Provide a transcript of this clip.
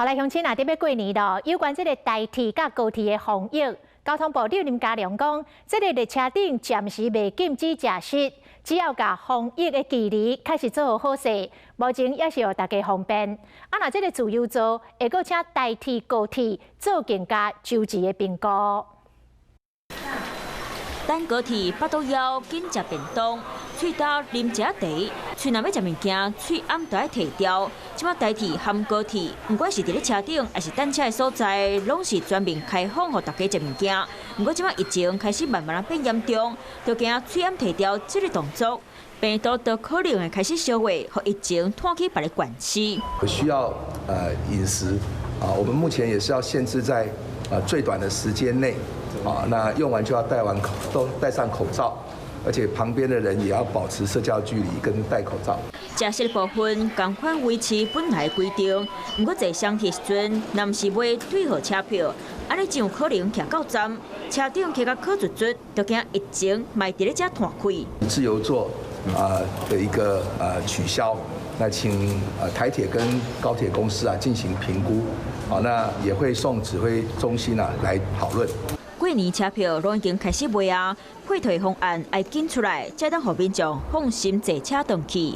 好來，鄉親啊，欲過年囉，有關這个台鐵佮高鐵的防疫，交通部長林佳龍講，這个列車頂暫時袂禁止食食，只要共防疫的距離確實做好勢，目前也是予大家方便。啊，若這个自由座，會閣請台鐵、高鐵做更加周全的評估。等高鐵腹肚枵，緊食便當，喙焦啉一下茶，喙若欲食物件，喙罨就愛提掉。這馬台鐵和高鐵，毋管是佇咧車頂，抑是等車的所在，攏是全面開放予大家食物件。毋過這馬疫情開始慢慢仔變嚴重，就驚喙罨提掉這个動作，病毒都可能會開始消化，予疫情拖去別个縣市。需要飲食啊，我們目前也是要限制在最短的時間內。啊，那用完就要戴完口都戴上口罩，而且旁邊的人也要保持社交距離跟戴口罩。食食部分仝款維持本來規定，毋過坐雙鐵時陣，若毋是買對號車票，按呢真有可能徛到站，車頂徛甲洘卒卒，就驚疫情嘛佇咧遮傳開。自由座啊的一個取消，那請台鐵跟高鐵公司啊進行評估，好，那也會送指揮中心啊來討論。過年車票攏已經開始賣啊，配套方案愛緊出來，才當予民眾放心坐車轉去。